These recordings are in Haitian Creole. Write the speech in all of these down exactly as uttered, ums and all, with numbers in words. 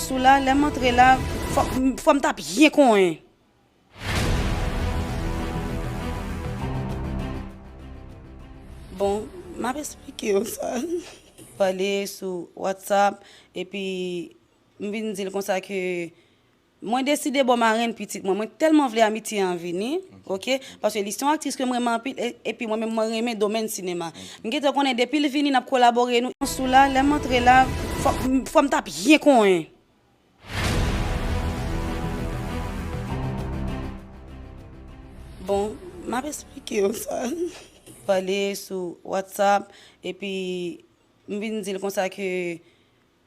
Sou la, lè m antre la, fò, fò m ta byen konyen. Bon, m ap esplike w sa. Pale sou WhatsApp, epi m vin di l konsa ke mwen deside ba w marenn pitit mwen. Mwen tèlman vle Amitye an vini, oke? Paske li se yon aktris ke m renmen anpil, e, epi mwen menm mwen renmen domèn sinema. M gentan konnen depi l vini, n ap kolabore nou. Sou la, lè m antre la, fò, fò m ta byen konyen. Bon, m ap esplike w sa. Pale sou WhatsApp, epi m vin di l konsa ke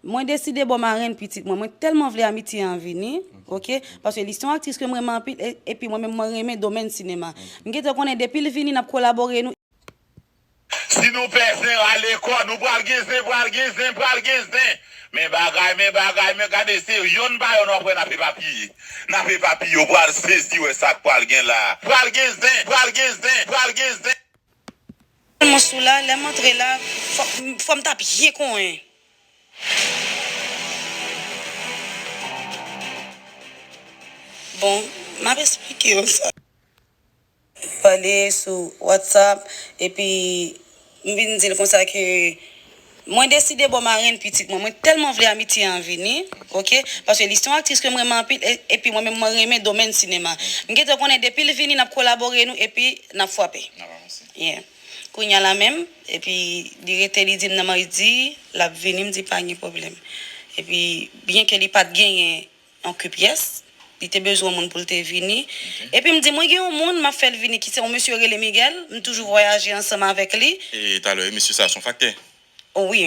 mwen deside ba w marenn pitit mwen. Mwen tèlman vle Amitye an vini, oke? Paske li se yon aktris ke m renmen anpil, e, epi mwen menm mwen renmen domèn sinema. M gentan konnen depi l vini, n ap kolabore nou. Si nou pè zen rale kò, nou pral gen zen, pral gen zen, pral gen zen. Men bagay, men bagay, men gade se yonn pa yonn w ap wè n ap epapiye. N ap epapiye, w pral sezi wè sa k pral gen la. Pral gen zen, pral gen zen, pral gen zen. Mwen sou la, lè m antre la, fò, fò m ta byen konyen. Bon, m ap esplike w sa. Pale sou WhatsApp, epi m vin di l konsa ke mwen deside ba w marenn pitit mwen. Mwen tèlman vle Amitye an vini, oke? Paske li se yon aktris ke m renmen anpil, e, epi mwen menm mwen renmen domèn sinema. M gentan konnen depi l vini, n ap kolabore nou, epi n ap frape. N ap avanse. Yeah. Kounye a la menm, epi li rete, li di m nan mardi, l ap vini, m di pa gen pwoblèm. Epi, byen ke li pa t genyen anpil pyès, li te bezwen yon moun pou l te vini. Epi m di, mwen gen yon moun, m ap fè l vini, ki se yon mesye yo rele Miguel, m toujou vwayaje ansanm avèk li. E talè, mesye sa a se yon faktè? O wi.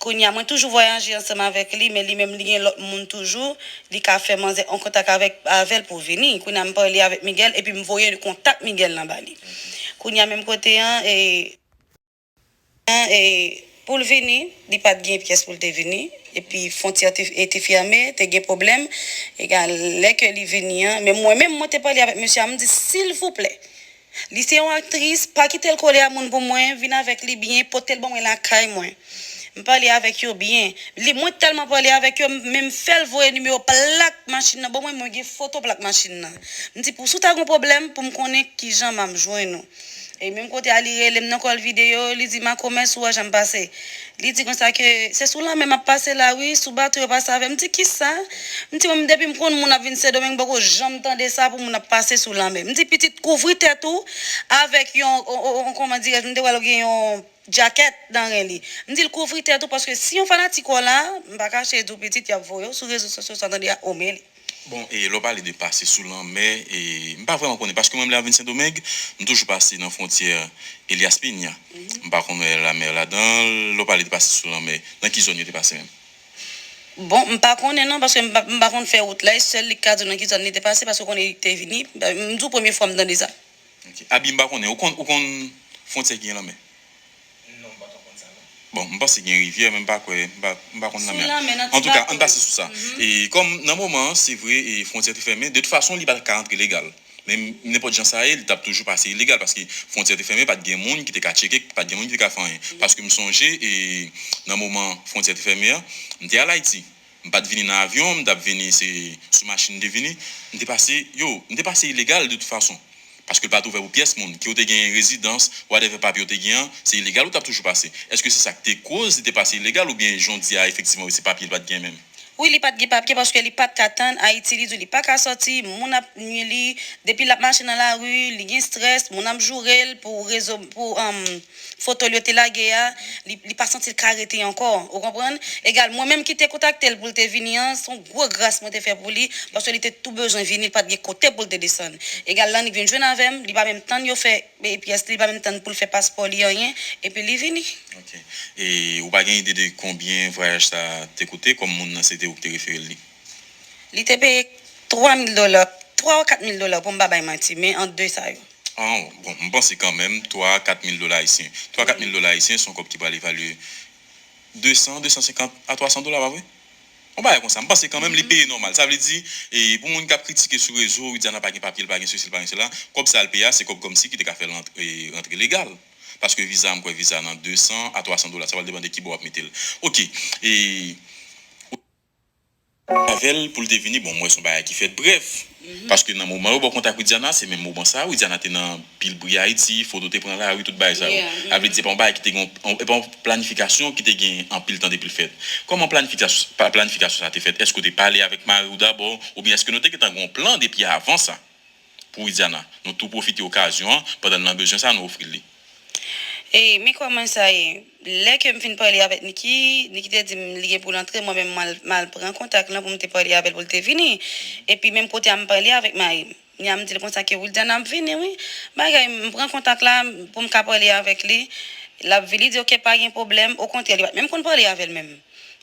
Kounye a, mwen toujou vwayaje ansanm avèk li, men li menm, li gen lòt moun toujou, li ka fè manzè an kontak avèk, avè l pou vini. Kounye a, m pale avèk Miguel, epi m voye kontak Miguel lan ba li. Kounye a, menm kote an, e, e, pou l vini, li pa t gen pyès pou l te vini, epi fwontyè te, e, te fèmen, te gen pwoblèm. Egal, lè ke li vini an, men mwen menm, mwen te pale avèk mesye a, m di, silvouplè, li se yon aktris, pa kite l kole a moun pou mwen, vin avèk li byen, pote l ban mwen lakay mwen. M pale avèk yo byen. Li, mwen tèlman pale avèk yo, m, men m fè l voye nimewo plak machin nan ban mwen, mwen gen foto plak machin nan. M di, pou si w ta gen pwoblèm, pou m konnen kijan m ap jwenn ou. E menm kote a, li rele m nan kòl videyo, li di, Makomè, si w wè jan m pase. Li di konsa ke, se sou lanmè m ap pase la, wi, sou bato yo pase avè m. M di, kisa? M di, mwen, depi m konn moun ap vin Sendomeng, m poko janm tande sa pou moun ap pase sou lanmè. M di, pitit, kouvri tèt ou avèk yon, o, o, o, kòman dirèj, m te wè l gen yon djakèt nan ren li. M di l kouvri tèt ou, paske si yon fanatik w la, m pa kache di w pitit, y ap voye w sou rezo sosyo, sa w tande a, o men li. Bon, e lè w pale de pase sou lanmè, e m pa vrèman konnen, paske mwen, lè m vin Sendomeng, m toujou pase nan fwontyè Elias Piña. M pa konn wè lanmè ladan, lè w pale de pase sou lanmè, nan ki zòn yo te pase menm? Bon, m pa konnen non, paske m pa, m pa konn fè wout la, e sèl li k ka di w nan ki zòn li te pase, paske konnen li te vini, m di w premye fwa m tande sa. Ok. Abi, m pa konnen, ou konn, ou konn fwontyè ki gen lanmè? Non, m pa twò konn sa, non. Bon, m panse gen rivyè, men m pa kwè, m pa, m pa konn lanmè a. Sou lanmè, nan ti bato. Antouka, ann pase sou sa. E kòm nan moman an, se vre, e fwontyè te fèmen, de tout fason, li pa t ka antre legal. Men nenpòt jan sa ye, li t ap toujou pase ilegal, paske fwontyè te fèmen, pa t gen moun ki te ka tcheke, pa t gen moun ki te ka fè anyen. Paske m sonje, e nan moman fwontyè te fèmen an, m te al Ayiti. M pa t vini nan avyon, m t ap vini, se sou machin m te vini. M te pase, yo, m te pase ilegal de tout fason. Paske l pa t ouvè pou pyès moun. Ke w te gen rezidans, whatever papye w te gen an, se ilegal ou t ap toujou pase. Èske se sa k te koz li te pase ilegal oubyen jan w di a, efektivman, wi, se papye l pa t gen menm? Wi, li pa t gen papye paske li pa t ka tann Ayiti, li di w li pa ka sòti, moun ap nwi li, depi l ap mache nan lari, li gen estrès, moun ap joure l pou rezo, pou, um, foto l yo te lage a, li, li pa santi l ka rete ankò, ou konprann? Egal, mwen menm ki te kontakte l pou l te vini an, se yon gwo gras mwen te fè pou li, paske li te tou bezwen vini, li pa t gen kote pou l te desann. Egal, l annik vin jwenn avè m, li pa menm tann yo fè, e, pyès li, li pa menm tann pou l fè paspò li, anyen, epi li vini. Ok. E ou pa gen ide de konbyen vwayaj sa te koute, kòm moun nan se te ou ki te refere l li? Li te peye twa mil dola, twa ou kat mil dola pou m pa bay manti, men ant de sa yo. Ah, bon, m panse kanmenm, twa a kat mil dola ayisyen. Twa a kat mil dola ayisyen, se yon kòb ki pral evalye de san, de san senkant a twa san dola, pa vre? Yon bagay konsa. M panse kanmenm li peye nòmal. Sa vle di, e, pou moun k ap kritike sou rezo, Widiana pa gen papye, l pa gen sesi, l pa gen sela, kòb sa l peye a, se kòb kòmsi ki te ka fè l rantre, rantre legal. Paske viza, m kwè viza nan de san a twa san dola. Sa pral depann de ki bò w ap mete l. Ok. E, avè l pou l te vini, bon, m wè se yon bagay ki fèt brèf. Paske nan moman yo ba w kontak Widiana, se menm moman sa a, Widiana te nan pil bri Ayiti, foto te pran lari, tout bagay sa yo. Sa vle di, se pa yon bagay ki te gen, e pa yon planifikasyon ki te gen anpil tan depi l fèt. Kòman planifikasyon, pa, planifikasyon sa te fèt? Èske w te pale avèk mari w dabò, oubyen èske nou te gentan gen yon plan depi avan sa? Pou Widiana, nou tou pwofite okazyon an, pandan l nan bezwen sa, nou ofri l li. E, men kòman sa ye? Lè ke m fin pale avèk Niki, Niki te di m li gen pou l antre, mwen menm m al, m al pran kontak lan pou m te pale avè l pou l te vini. Epi menm kote a m pale avèk mari m. Kounya m di l konsa ke Wildiana ap vini wi. Bagay, m pran kontak la pou m ka pale avèk li. L ap vini, li di, "Ok, pa gen pwoblèm." Okontrè, li pa t menm konn pale avè l menm.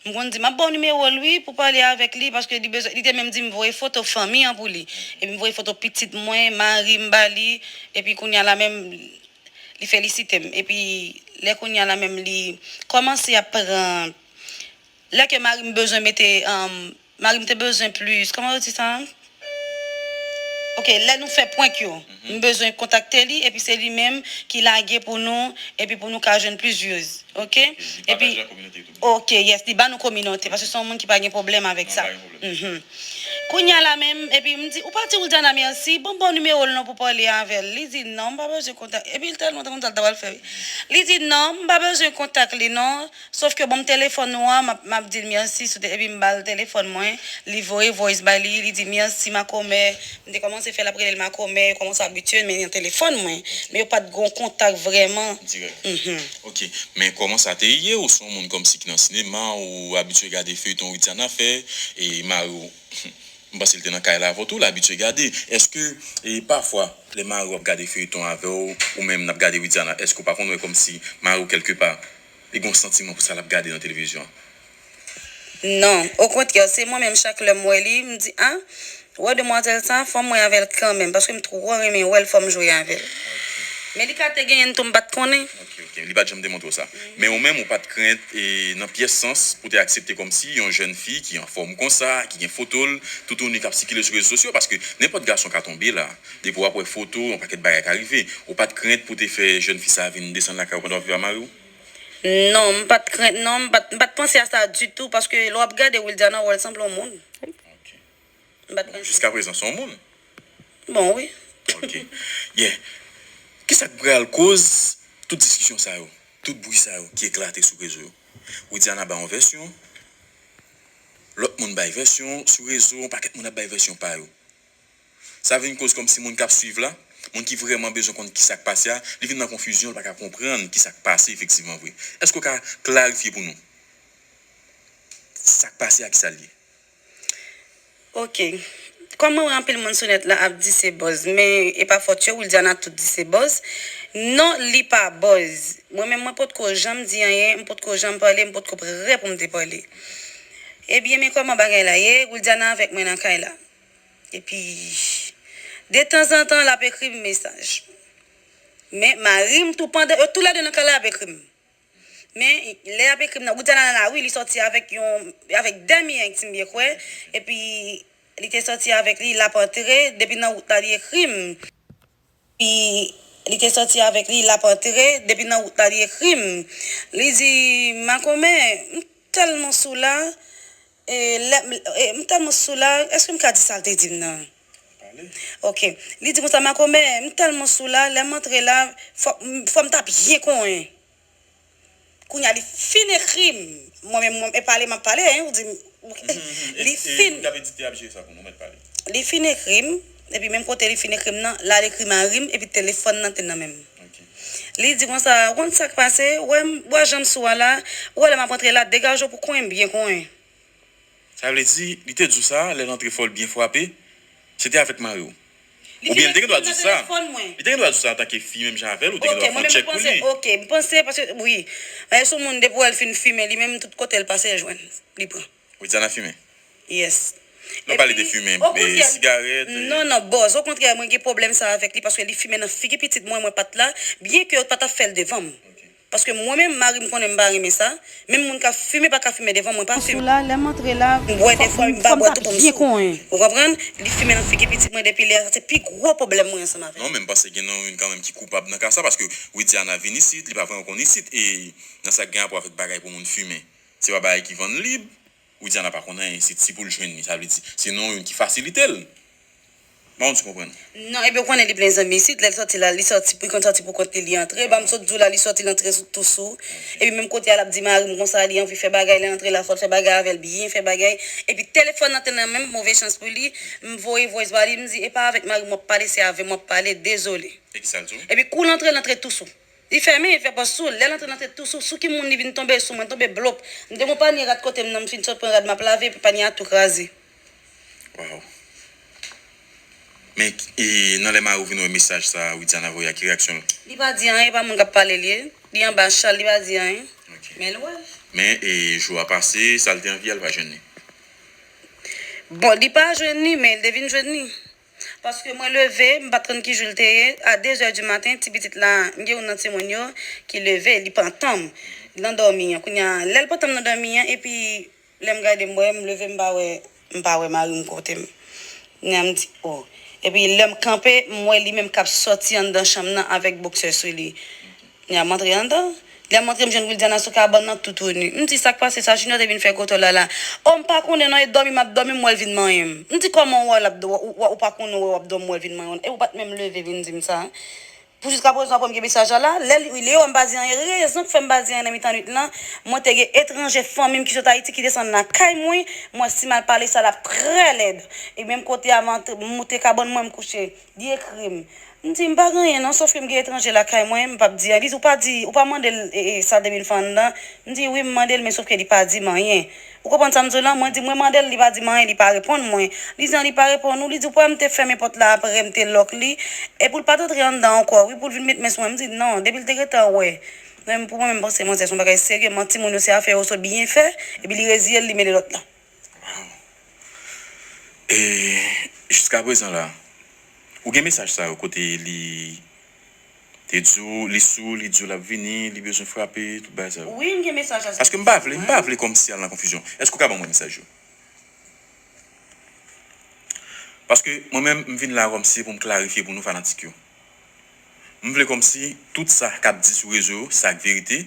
M konn di, "M ap ba w nimewo l wi pou pale avèk li," paske li bezwen, li te menm di m voye foto fanmi an pou li. Epi m voye foto pitit mwen, mari m ba li. Epi kounya la menm, li felisite m. Epi lè kounya la menm li kòmanse ap pran, lè ke mari m bezwen mete, um, mari m te bezwen plis, kòman yo di sa? Ok, lè nou fè prank yo, m bezwen kontakte li, epi se li menm ki lage pou nou, epi pou nou ka jwenn plis views, ok? Epi, ok, yes, li ba nou kominote, paske se yon moun ki pa gen pwoblèm avèk sa. Mhm. Kounya la menm, epi m di, "Ou pa di Wildiana mèsi, bon, bon nimewo l non pou pale avè l." Li di, "Non, m pa bezwen kontak." Epi l tèlman konn sa l ta pral fè, wi. Li di, "Non, m pa bezwen kontak li non." Sòf ke ban m telefòn ou an, m ap, m ap di l mèsi sou te-, epi m ba l telefòn mwen, li voye voice bay li, li di, "Mèsi makomè." M te kòmanse fè l ap rele l makomè, yo kòmanse abitye, men nan telefòn mwen. Men yo pa t gen yon kontak vrèman. Dirèk. Mhm. Ok, men kòman sa te ye? Ou se yon moun kòmsi ki nan sinema, ou abitye gade feyton Widiana fè, e mari w, m panse l te nan kay la avè w tou, l abitye gade. Èske, e pafwa, lè mari w ap gade feyton avè w, ou menm n ap gade Widiana, èske w pa konn wè kòmsi mari w kèlkepa, li gen yon santiman pou sa l ap gade nan televizyon an? Non, okontrè, se mwen menm, chak lè m wè li, m di, "A, wè demwazèl sa, fò m wè avè l kanmenm, paske m twò renmen wè l, fò m jwe avè l." Men li ka te genyen l tou, m pa t konnen. Ok, ok, li pa t janm te montre w sa. Men ou menm, ou pa t krent, e, nan pyès sans pou te aksepte kòmsi yon jèn fi ki anfòm konsa, ki gen foto l, toutouni k ap sikile sou rezo sosyo, paske nenpòt gason ka tonbe la. Depi w ap wè foto, yon pakèt bagay ka rive. Ou pa t krent pou te fè jèn fi sa a vin desann lakay ou pandan w ap viv ak mari w? Non, m pa t krent, non, m pa t, m pa t panse a sa ditou, paske lè w ap gade Wildiana, w wè l sanble yon moun. Ok. M pa t panse. Jiskaprezan, se yon moun? Bon, wi. Ok. Yeah. Kisa k pral koz tout diskisyon sa yo, tout bri sa yo ki eklate sou rezo yo? Widiana bay yon vèsyon, lòt moun bay vèsyon, sou rezo, yon pakèt moun ap bay vèsyon pa yo. Sa vin koz kòmsi moun k ap swiv la, moun ki vrèman bezwen konn kisa k pase a, li vin nan konfizyon, li pa ka konprann kisa k pase efektivman vre. Èske w ka klarifye pou nou sa k pase a, kisa l ye? Ok. Kòm mwen wè anpil moun sou nèt la ap di se buzz, men e pa fòt yo, Wildiana tout di se buzz. Non, li pa buzz. Mwen menm, mwen potko janm di anyen, m potko janm pale, m potko prè pou m te pale. Ebyen, men kòman bagay la ye, Wildiana avèk mwen nan kay la. Epi, detanzantan, l ap ekri m mesaj. Men mari m tou, pandan yo toulède nan kay la, ap ekri m. Men lè y ap ekri m nan, Widiana nan lari, li sòti avèk yon, avèk de miye, si m byen kwè. Epi, li te sòti avèk li, l ap antre, depi nan wout la, li ekri m. Epi, li te sòti avèk li, l ap antre, depi nan wout la, li ekri m. Li di, "Makomè, m tèlman sou la, e, lè, e, m tèlman sou la, èske m ka di sa l te di m nan?" Pale. Ok. Li di konsa, "Makomè, m tèlman sou la, lè m antre la, fò, fò m ta byen konyen." Kounya li fin ekri m. Mwen menm, mwen, e pale m ap pale, hein, ou di m, li fin. Li fin ekri m, epi menm kote li fin ekri m nan, la l ekri mari m, epi telefòn nan te nan men m. Li di konsa, "Ou konn sa k pase, wè m, wè jan m sou a la, wè lè m ap antre la, degaje w pou konyen m byen konyen." Sa vle di, li te di w sa, lè l antre fò l byen frape, se te avèk mari w. Oubyen li te gen dwa di w sa. Li te gen dwa di w sa antanke fi menm jan avè l, ou te gen dwa fè yon tchèk pou li. Ok, m panse, paske, wi. Men se yon moun depi w wè l fin fimen, li menm tout kote l pase, l jwenn, li pran. Widiana fimen? Yes. Nou pale de fimen, e, sigarèt, e. Non, non, bòz. Okontrè, mwen gen pwoblèm sa avèk li, paske li fimen nan figi pitit mwen, mwen pa t la, byen ke yo pa t ap fè l devan m. Paske mwen menm, mari m konnen m pa renmen sa. Menm moun k ap fimen pa ka fimen devan mwen, pa fimen. Sou la, lè m antre la, m bwè defwa, m pa bwè tou pou m sou. Ou konprann? Li fimen nan figi pitit mwen depi lè a, sa se pi gwo pwoblèm mwen ansanm avè l. Non, men m panse gen nan youn kanmenm ki koupab nan ka sa, paske Widiana vin isit, li pa vre konn isit, e nan sa k gen rapò avèk bagay pou moun fimen. Se pa bagay ki vann lib. Widiana pa konn anyen, se ti pou l jwenn li, sa vle di, se non youn ki fasilite l. M pa konn si w konprann. Non, epi w konnen li plen zanmi isit, lè l sòti la, li sòti, li konn sòti pou kont li, li antre. Ban m sot di w la, li sòti, l antre sou, tou sou. Epi menm kote a, l ap di mari m konsa, li anvi fè bagay, lè l antre la, fò l fè bagay avè l, byen fè bagay. Epi telefòn nan te nan men m, move chans pou li, m voye voice ba li, m di, e pa avèk mari m w ap pale, se avè m w ap pale, dezole. E kisa l di w? Epi kou l antre, l antre tou sou. Li fèmen, li fè pòs sou l. Lè l antre, l antre tou sou, sou ki moun li vin tonbe sou mwen, tonbe blop. M te gon panye rat kote m nan, m fin sot pran rad m ap lave, epi panye a tou kraze. Waw. Men, e, nan lè mari w vin wè mesaj sa a, Widiana voye a, ki reyaksyon l? Li pa di anyen, e pa moun k ap pale l ye. Li anba chal, li pa di anyen. Men l wè l. Men, e, jou a pase, sa l te anvi a, l pa jwenn li. Bon, li pa jwenn li, men l te vin jwenn li. Paske mwen leve, m pa t konn ki jou l te ye, a de zè di maten, ti pitit la, m gen youn nan timoun yo ki leve, li pantan m nan dòmi an. Kounye a, lè l pantan m nan dòmi an, epi lè m gade, m wè, m leve, m pa wè, m pa wè mari m kote m. Kounye a, m di, o. Epi lè m kanpe, m wè li menm k ap sòti anndan chanm nan avèk boksè sou li. Kounye a, m antre anndan. Lè m antre, m jwenn Wildiana sou kabann nan, toutouni. M di, sa k pase sa, Junior te vin fè gwo tò la la. O, m pa konnen non, e dòmi m ap dòmi, m wè l vin manyen m. M di, kòman w wè l ap, w, w, w pa konnen w wè w ap dòmi, w wè l vin manyen w. E ou pa t menm leve vin di m sa. Pou jiskaprezan, apre m gen mesaj la la, lè l rive yo, m pa di anyen. Rezon k fè m pa di anyen nan mitan nwit lan, mwen te gen etranje fanmi m ki sot Ayiti ki desann lakay mwen, m wè si m al pale sa l ap trè lèd. E menm kote a, m antre, m moute kabann mwen, m kouche. Li ekri m. M di, m pa gen anyen non, sòf ke m gen etranje lakay mwen, m p ap di anyen. Li di, ou pa di, ou pa mande l e, e, sa l te vin fè anndan? M di, wi, m mande l, men sòf ke li pa di m anyen. Ou konprann sa m di w lan? Mwen di, mwen mande l, li pa di m anyen, li pa reponn mwen. Li di, an li pa reponn ou? Li di, ou pa wè m te fèmen pòt la apre m te lòk li? E pou l pa t antre anndan ankò, wi, pou l vin met men sou mwen. M di, non, depi l te gentan wè. Mwen, pou mwen menm, m panse manzè se yon bagay serye, manti moun yo se afè yo sot byen fè, epi li reziye l, li mele lòt la. Waw. E jiskaprezan la, ou gen mesaj sa yo kote li te di w, li sou, li di w l ap vini, li bezwen frape, tout bagay sa yo? Wi, m gen mesaj la. Paske m pa vle, m pa vle kòmsi al nan konfizyon. Èske w ka ban mwen mesaj yo? Paske mwen menm, m vin la kòmsi pou m klarifye pou nou fanatik yo. M vle kòmsi tout sa k ap di sou rezo yo, sa k verite,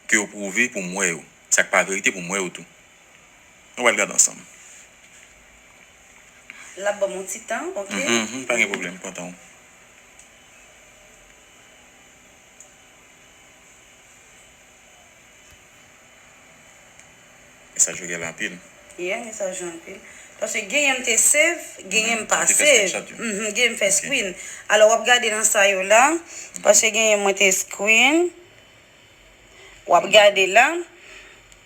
ke yo pwouve pou m wè yo. Sa k pa verite pou m wè yo tou. Nou pral gade ansanm. L ap ban m yon ti tan, oke? Mhm, mhm, pa gen pwoblèm, pran tan w. Mesaj yo genlè anpil. Yeah, mesaj yo anpil. Paske genyen m te save, genyen m pa save. Mhm, genyen m fè screen. Alò, w ap gade nan sa yo la. Paske genyen mwen te screen. W ap gade la.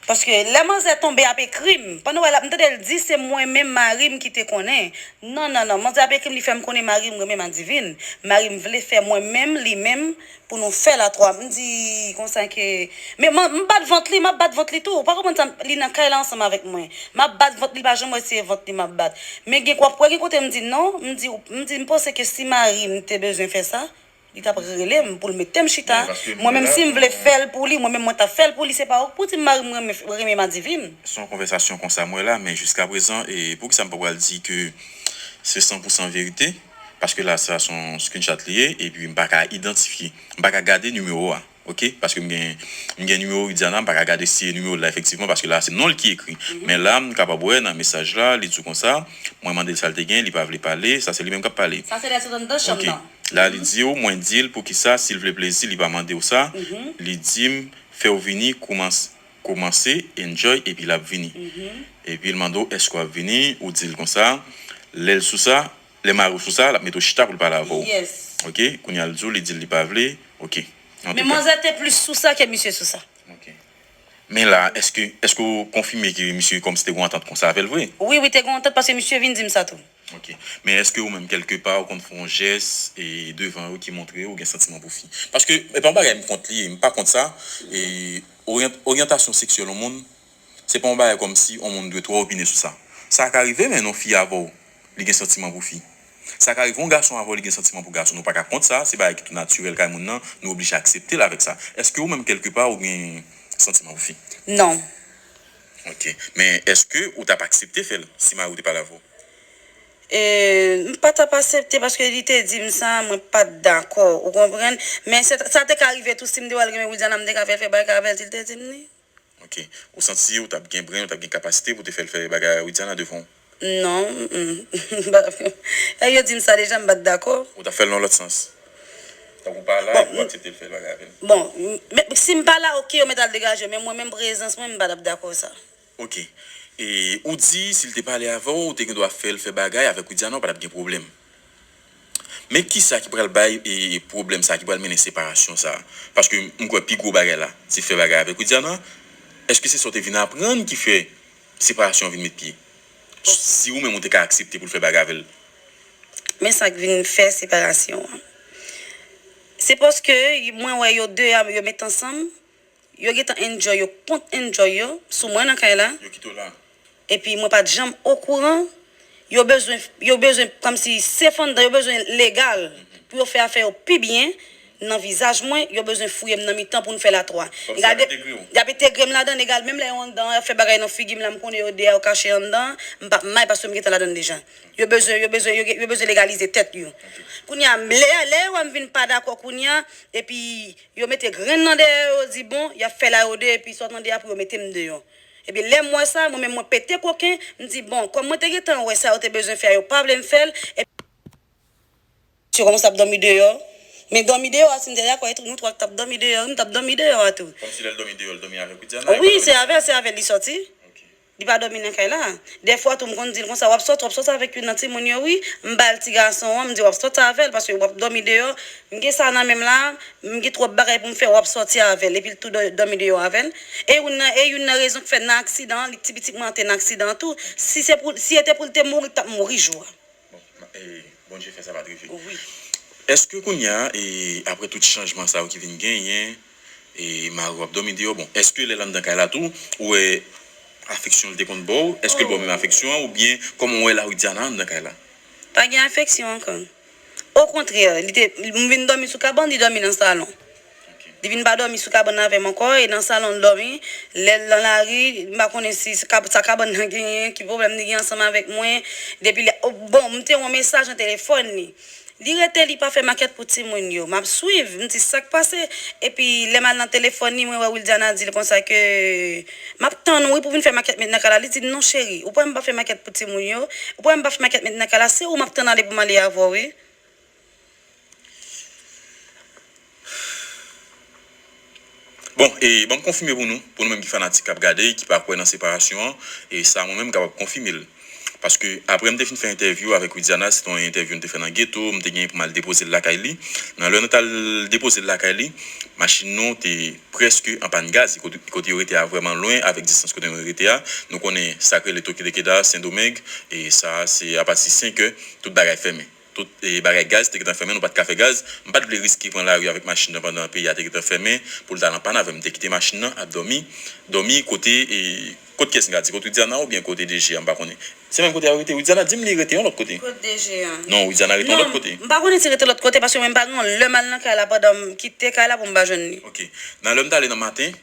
Paske lè manzè tonbe ap ekri m, pandan w wè l ap, m tande l di se mwen menm mari m ki te konnen. Non, non, non, manzè ap ekri m, li fè m konnen mari m renmen Madivin. Mari m vle fè mwen menm, li menm, pou nou fè l a twa. M di konsa ke, men m, m bat vant li, m ap bat vant li tou. Ou pa konprann sa, li nan kay la ansanm avèk mwen. M ap bat vant li, li pa janm wè se vant li m ap bat. Men gen, w ap wè gen kote m di non, m di, m di, m panse ke si mari m te bezwen fè sa, li t ap rele m pou l mete m chita. Mwen menm, si m vle fè l pou li, mwen menm, mwen t ap fè l pou li. Se pa ou k pou di m mari m renmen, renmen Madivin. Se yon konvèsasyon konsa m wè la, men jiskaprezan, e poukisa m pa pral di ke se san pou san verite? Paske la, sa se yon screenshot li ye, epi m pa ka idantifye, m pa ka gade nimewo a, oke? Paske m gen, m gen nimewo Widiana, m pa ka gade si e nimewo l la efektivman, paske la, se non l ki ekri. Men la, m kapab wè nan mesaj la, li di w konsa, mwen mande l sa l te gen, li pa vle pale, sa se li menm k ap pale. Sa se lè sot anndan chanm nan. La, li di w, mwen di l poukisa, si l vle plezi, li pa mande w sa, li di m, fè w vini, koumanse, koumanse, enjoy, epi l ap vini. Epi l mande w, èske w ap vini, ou di l konsa, lè l sou sa, lè mari w sou sa, l ap mete w chita pou l pale avè w. Oke, kounye a l di w, li di l li pa vle, oke. Men manzè te plis sou sa ke misye sou sa. Men la, èske, èske w konfime ke misye kòmsi te gon antant konsa avè l vre? Wi, wi, te gon antant paske misye vin di m sa tou. Oke. Men èske ou menm kèlkepa ou konn fè yon jès e devan yo ki montre ou gen santiman pou fi? Paske e pa yon bagay m kont li ye, m pa kont sa. E oryantasyon seksyèl yon moun, se pa yon bagay kòmsi yon moun dwe twò opine sou sa. Sa ka rive, men yon fi avè w, li gen santiman pou fi. Sa ka rive yon gason avè w, li gen santiman pou gason. Nou pa ka kont sa, se bagay ki tou natirèl kay moun nan, nou oblije aksepte l avèk sa. Èske ou menm kèlkepa ou gen santiman pou fi? Non. Oke. Men èske ou t ap aksepte fè l si mari w te pale avè w? M pa t ap aksepte paske li te di m sa, mwen pa t dakò, ou konprann? Men sa te ka rive tou si m te wè l renmen Widiana, m te ka fè l fè bagay avè l si l te di m li. Ok. Ou santi ou t ap gen bren, ou t ap gen kapasite pou te fè l fè bagay a Widiana devan w? Non, mm, mm. E yo di m sa deja, m pa t dakò. Ou t ap fè l nan lòt sans? Tankou pa la, epi ou aksepte l fè l bagay avè l? Bon, m- men si m pa la, ok, yo mèt al degaje yo, men mwen menm prezans mwen, m pa t ap dakò sa. Ok. E ou di, si l te pale avè w, ou te gen dwa fè l fè bagay avèk Widiana, ou pa t ap gen pwoblèm. Men kisa ki pral bay e, pwoblèm sa, ki pral mennen separasyon sa? Paske m kwè pi gwo bagay la, se fè bagay avèk Widiana. Èske se sa w te vin aprann ki fè separasyon an vin met pye? Si ou menm ou te ka aksepte pou l fè bagay avè l? Men sa k vin fè separasyon an. Se paske mwen wè yo de a, yo met ansanm, yo gentan enjoy, yo kont enjoy yo sou mwen nan kay la. Yo kite w la. Epi mwen pa t janm okouran. Yo bezwen, yo bezwen kòmsi sèf anndan, yo bezwen legal pou yo fè afè yo pi byen nan vizaj mwen, yo bezwen fouye m nan mitan pou n fè l a twa. Kòmsi y ap entegre w? Y ap entegre m ladan, egal, menm lè yo anndan, y ap fè bagay nan figi m la, m konnen yo de a, yo kache anndan, m p ap may paske m gentan ladan deja. Yo bezwen, yo bezwen, yo, yo bezwen legalize tèt yo. Kounye a, lè, lè yo wè m vin pa dakò kounye a, epi yo mete grenn nan dèyè yo, yo di, bon, y ap fè la yo de, epi sa w tande a pou yo mete m deyò. Epi lè m wè sa, mwen menm mwen pete koken, m di, bon, kòm mwen te gentan wè sa yo te bezwen fè a, yo pa vle m fè l, epi yo kòmanse ap dòmi deyò. Men dòmi deyò a, si m te dakò, nou twa t ap dòmi deyò, wi, m t ap dòmi deyò a tou. Kòmsi lè l dòmi deyò, l dòmi avèk Widiana? Wi, se avè l, se avè l li sòti. Ok. Li pa dòmi nan kay la. Dèfwa tou, m konn di l konsa, w ap sòti, w ap sòti avèk youn nan timoun yo, wi. M ba l ti gason an, m di, w ap sòti avè l, paske w ap dòmi deyò. M gen sa nan men m la, m gen twòp bagay pou m fè, w ap sòti avè l. Epi l tou dò- dòmi deyò avè l. E youn nan, e youn nan rezon k fè nan aksidan an, li ti pitit mwen an te nan aksidan an tou. Si se pou, si se te pou l te mouri, li t ap mouri jou a. Bon, e, Bondye fè sa pa t rive. Wi. Èske kounye a, e, apre tout chanjman sa yo ki vin genyen, e, mari w ap dòmi deyò, bon, èske lè l anndan kay la tou, ou wè afeksyon l te konn ba w, èske l ba w menm afeksyon an, oubyen kòman w wè la Widiana anndan kay la? Pa gen afeksyon ankò. Okontrè, li te, m vin dòmi sou kabann, li dòmi nan salon. Li vin pa dòmi sou kabann avè m ankò, e nan salon l dòmi. Lè l nan lari, m pa konnen si se kab- sa kabann nan genyen, ki pwoblèm li gen ansanm avèk mwen. Depi lè, o, bon, m te wè yon mesaj nan telefòn li. Li rete, li pa fè makèt pou timoun yo. M ap swiv, m di sa k pase. Epi lè m al nan telefòn li, mwen wè Wildiana di l konsa ke m ap tann ou wi pou vin fè makèt met nan kay la. Li di non cheri, ou pa wè m pa fè makèt pou timoun yo. Ou pa wè m pa fè makèt met nan kay la, se ou m ap tann ale pou m ale avè w wi. Bon, e, ban m konfime pou nou, pou nou menm ki fanatik k ap gade, ki pa kwè nan separasyon an, e sa mwen menm m kapab konfime l. Paske apre m te fin fè entèvyou avèk Widiana, se te yon entèvyou m te fè nan geto, m te genyen pou m al depoze l lakay li. Nan lè nou t al depoze l lakay li, machin nou te prèske an pàn gaz, kote, kote yo rete a vrèman lwen avèk distans kote nou rete a. Nou konnen sa k rele Toke de Keda, Sendomeng, e sa a se apati senk è, tout bagay fèmen. Tout, e, bagay gaz te gentan fèmen, nou pa t ka fè gaz. M pa t vle riske pran lari avèk machin nan pandan peyi a te gentan fèmen pou l t al an pàn avè m. M te kite machin nan ap dòmi, dòmi kote, e, kot kiyès m ka di, kot Widiana oubyen kote D G a, m pa konnen. Se menm kote a yo rete. Widiana di m li rete yon lòt kote. Kot D G a? Non, Widiana rete yon lòt kote. Non, m pa konnen si rete lòt kote paske mwen m pa gen yon lè m al nan kay la pandan m kite kay la pou m pa jwenn li. Ok. Nan lè m t ale nan maten,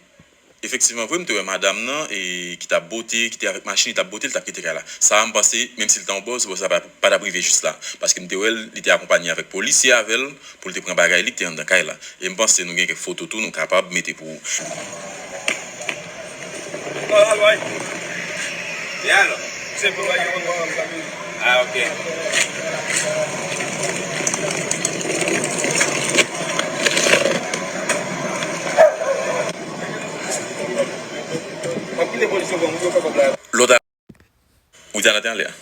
efektivman, vre, m te wè madanm nan, e, ki t ap bote, ki te avèk machin, li t ap bote, li t ap kite kay la. Sa a, m panse, menm si l te yon bòz, bòz la pa, pa t ap rive jis la. Paske m te wè l, li te akonpanye avèk polisye avè l, pou l te pran bagay li ki te anndan kay la. E m panse nou gen kèk foto tou, nou kapab mete pou ou. E alò? Se pou bagay yo konn. Ah, ok. Lòt a, Widiana te anlè a?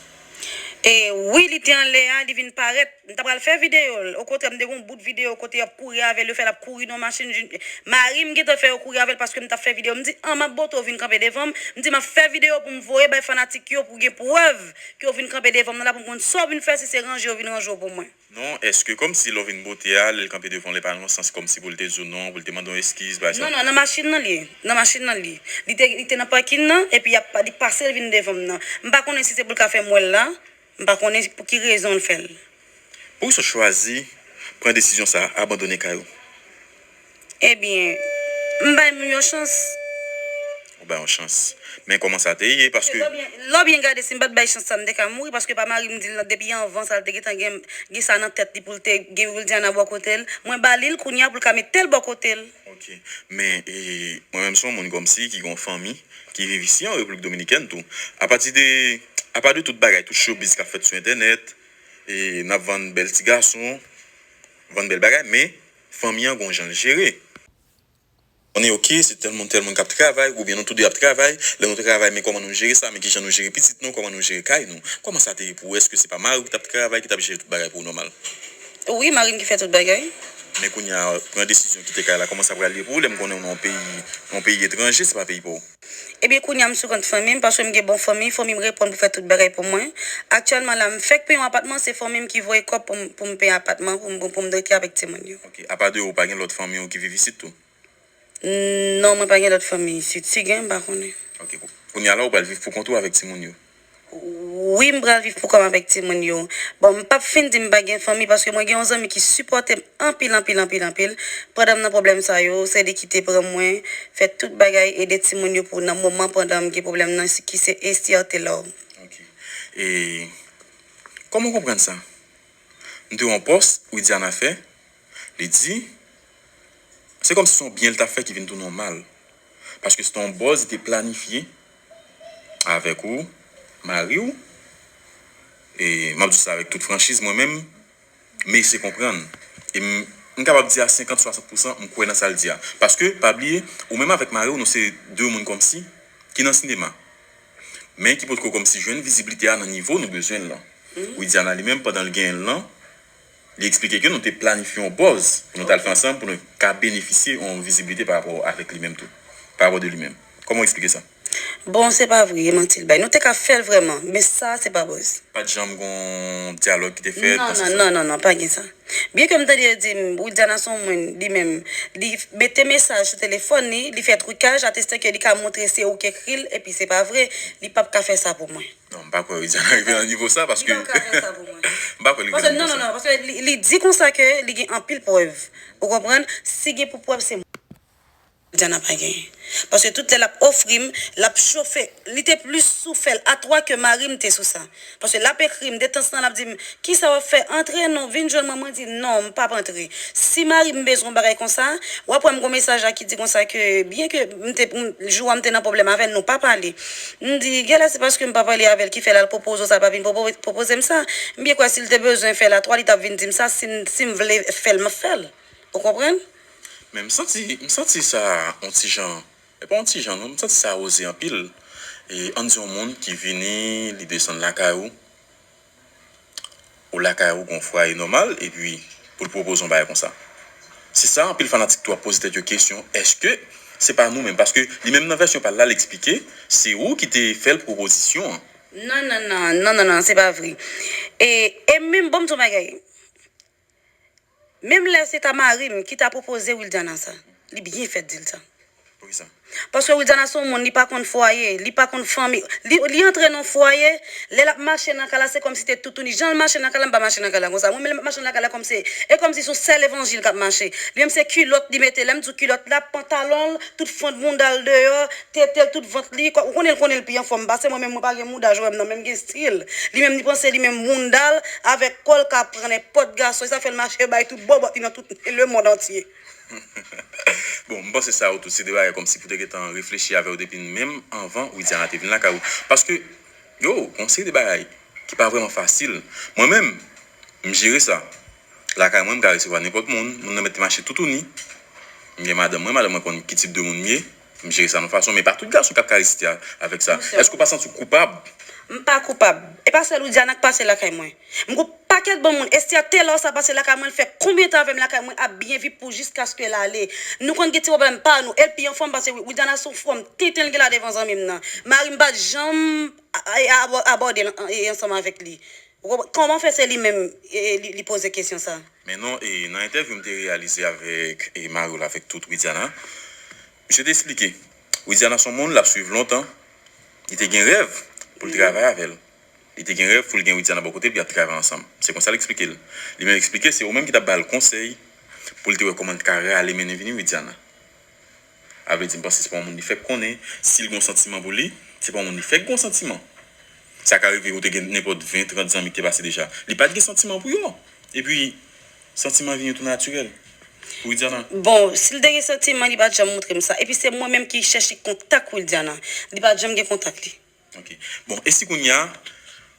E wi, li te anlè a, li vin parèt. M ta pral fè videyo l. Okontrè, m te gen yon bout videyo kote y ap kouri avè l, yo fè l ap kouri nan machin. Mari m gentan fè yo kouri avè l paske m t ap fè videyo. M di, an, m ap bote w vin kanpe devan m. M di, m ap fè videyo pou m voye bay fanatik yo pou gen prèv ke w vin kanpe devan m nan la pou m konn sa w vin fè, si se ranje w vin ranje w pou mwen. Non, èske kòmsi lè w vin bote a, lè l kanpe devan w, lè pa nan yon sans kòmsi pou l te di w non, pou l te mande w eskiz, pa egzanp? Non, non, nan machin nan li ye. Nan machin nan li ye. Li te, li te nan pakin nan, epi y ap, li pase l vin devan m nan. M pa konnen si se pou l ka fè m wè l la. M pa konnen pou ki rezon l fè l. Poukisa w chwazi pran desizyon sa a, abandone kay ou? Ebyen, m bay moun yo chans. Ba yon chans. Men kòman sa te ye? Paske lè w byen, lè w byen gade, si m pa t bay chans sa, m te ka mouri, paske pa mari m di l nan, depi anvan sa, l te gentan gen, gen sa nan tèt li pou l te gen Wildiana bò kote l. Mwen ba li l kounye a pou l ka mete l bò kote l. Ok. Men, e, mwen menm se yon moun kòmsi ki gen yon fanmi ki viv isi an Repiblik Dominikèn tou. Apati de, apa de tout bagay, tout showbiz k ap fèt sou entènèt, e, n ap vann bèl ti gason, vann bèl bagay, men fanmi an gen yon jan l jere. On est ok, se tèl moun, tèl moun k ap travay, oubyen nou toude ap travay. Lè nou travay, men kòman nou jere sa, men kijan nou jere pitit nou, kòman nou jere kay nou. Kòman sa te ye pou ou? Èske se pa mari w ki t ap travay, ki t ap jere tout bagay pou ou nòmal? Wi, mari m ki fè tout bagay. Men kounye a, pran desizyon kite kay la, kòman sa pral ye pou ou? Lè m konnen w nan yon peyi, yon peyi etranje, se pa peyi pa w. Ebyen, kounye a, m sou kont fanmi m, paske m gen bon fanmi, fanmi m reponn pou fè tout bagay pou mwen. Aktyèlman la, m fèk peye yon apatman, se fanmi m ki voye kòb pou m, pou m peye apatman, pou m, pou m rete avèk timoun yo. Ok, apa de ou, pa gen lòt fanmi w ki viv isit tou? Non, mwen pa gen lòt fanmi isit. Si gen, m pa konnen. Ok, kou-, kounye a la, ou pral viv pou kont ou avèk timoun yo? Wi, m pral viv pou kò m avèk timoun yo. Bon, m p ap fin di m pa gen fanmi, paske mwen gen yon zanmi ki sipòte m anpil, anpil, anpil, anpil. Pandan m nan pwoblèm sa yo, se li ki te pran mwen, fè tout bagay, ede timoun yo pou nan moman pandan m gen pwoblèm nan, ki se Esther Taylor. Ok. E kòman w konprann sa? M te wè yon pòs Widiana fè, li di, se kòmsi se yon byen l t ap fè ki vin tounen yon mal. Paske se te yon buzz li te planifye avèk ou, mari w, e m ap di sa avèk tout franchiz, mwen menm, m eseye konprann. E m, m kapab di a senkant, swasant pousan, m kwè nan sa l di a. Paske, pa bliye, ou menm avèk mari w, nou se de moun kòmsi ki nan sinema. Men ki potko kòmsi jwenn viziblite a nan nivo nou bezwen l lan. Widiana li menm, pandan l genyen l lan, li eksplike ke nou te planifye yon buzz pou nou t al fè ansanm, pou nou ka benefisye yon viziblite pa rapò avèk li menm tou. Pa rapò de li menm. Kòman w eksplike sa? Bon, se pa vre, e manti l bay. Nou te ka fè l vrèman, men sa, se pa buzz. Pa t janm gon dyalòg ki te fèt, non, non, non, non, non, pa gen sa. Byen ke m tande yo di m, Widiana se yon moun, li menm, li mete mesaj sou telefòn li, li fè trikaj, atestan ke li ka montre se ou ki ekri l, epi se pa vre, li p ap ka fè sa pou mwen. Non, m pa kwè Widiana rive nan nivo sa, paske li p ap ka fè sa pou mwen. M pa kwè li rive nan nivo sa. Paske non, non, non, paske li, li di konsa ke li gen anpil prèv. Ou konprann? Si gen pou prèv, se mwen. Widiana pa genyen. Paske tout lè l ap ofri m, l ap chofe, li te plis sou fè l a twa ke mari m te sou sa. Paske l ap ekri m, detanztan l ap di m, kisa w ap fè? Antre non, vin jwenn mwen. Mwen di, non, m p ap antre. Si mari m bezwen yon bagay konsa, w ap wè m gon mesaj la ki di konsa ke, byen ke m te, m, jou a m te nan pwoblèm avè l, nou pa pale. M di, genlè se paske m pa pale avè l ki fè l al pwopoze w sa, l pa vin pwopo-, pwopoze m sa. M byen kwè si l te bezwen fè l a twa, li t ap vin di m sa, si m, si m vle fè l, m ap fè l. Ou konprann? Men m santi, m santi sa yon ti jan, e pa yon ti jan non, m santi sa oze anpil. E ann di yon moun ki vini, li desann lakay ou, ou lakay ou, gon fwaye nòmal, epi pou l pwopoze yon bagay konsa. Se sa, anpil fanatik tou ap poze tèt yo kesyon, èske se pa nou menm? Paske li menm nan vèsyon pa l la, l eksplike, se ou ki te fè l pwopozisyon an. Non, non, non, non, non, non, se pa vre. E, e menm, bon, m di yon bagay. Menm lè se ta mari m ki ta pwopoze Wildiana sa, li byen fèt di l sa. Poukisa? Paske Wildiana se yon moun, li pa konn fwaye, li pa konn fanmi. Li, li antre nan fwaye, lè l ap mache nan kay la, se kòmsi te toutouni. Jan l mache nan kay la, m pa mache nan kay la konsa. Mwen menm, lè m ap mache nan kay la, kòmsi, e kòmsi se yon sèl levanjil k ap mache. Li menm se kilòt li mete, lè m di w kilòt la, pantalon l, tout fon bounda l deyò, tete l, tout vant li, ou konnen l konnen l pi anfòm pase mwen, men mwen pa gen mouda jwè m nan, men m gen stil. Li menm li panse li menm bounda l avèk kò l ka pran nenpòt gason, e sa fè l mache bay tout bòbòt li nan tout lemonn antye. Bon, m panse sa yo tout se de bagay kòmsi pou te gentan reflechi avè w depi menm anvan Widiana te vin lakay ou. Paske, yo, gon seri de bagay ki pa vrèman fasil. Mwen menm, m jere sa. Lakay mwen, m ka resevwa nenpòt moun. Moun nan mèt te mache toutouni. M gen madanm mwen, madanm mwen konn ki tip de moun m ye. M jere sa nan fason, men pa tout gason k ap ka reziste a, avèk sa. Monchè. Èske w pa santi w koupab? M pa koupab. E pa sèl Widiana k pase lakay mwen. M gon pakèt bon moun. Esther Taylor sa pase lakay mwen, l fè konbyen tan avè m lakay mwen ap byen viv pou jiskaske l ale. Nou konn gen ti pwoblèm pa nou. E l pi anfòm pase Wi-, Widiana se yon fòm tenten l gen la devan zanmi m nan. Mari m pa t janm a-, a-, abò-, abòde l an-, e ansanm avèk li. Ou konprann? Kòman fè se li menm, e, li, li poze kesyon sa? Men non, e, nan entèvyou m te reyalize avèk, e, mari w la, avèk tout Widiana, misye te eksplike. Widiana se yon moun l ap swiv lontan. Li te gen rèv pou l travay avè l. Li te gen rèv pou l gen Widiana bò kote l, pou y ap travay ansanm. Se konsa l eksplike l. Li menm eksplike, se ou menm ki t ap ba l konsèy pou l te wè kòman l ka rale mennen vini Widiana. A vle di, m panse se pa yon moun li fèk konnen. Si l gen yon santiman pou li, se pa yon moun li fèk gen yon santiman. Sa ka rive ou te gen nenpòt ven, trant zanmi ki te pase deja. Li pa t gen santiman pou yo. Epi, santiman vini tou natirèl. Widiana. Bon, si l te gen santiman, li pa t janm montre m sa. Epi se mwen menm ki chèche kontak Wildiana. Li pa t janm gen kontak li. Ok. Bon, e si kounye a,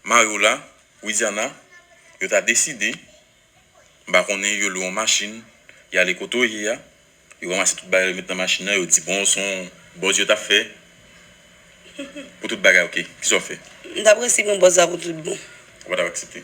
mari w la, Widiana, yo ta deside, m pa konnen, yo lwe yon machin, y ale kote w ye a, yo ranmase tout bagay yo met nan machin nan, yo di, bon, se yon bòz yo t ap fè pou tout bagay, ok. Kisa w fè? M t ap resi pran bòz la pou tout bon. Ou pa t ap aksepte?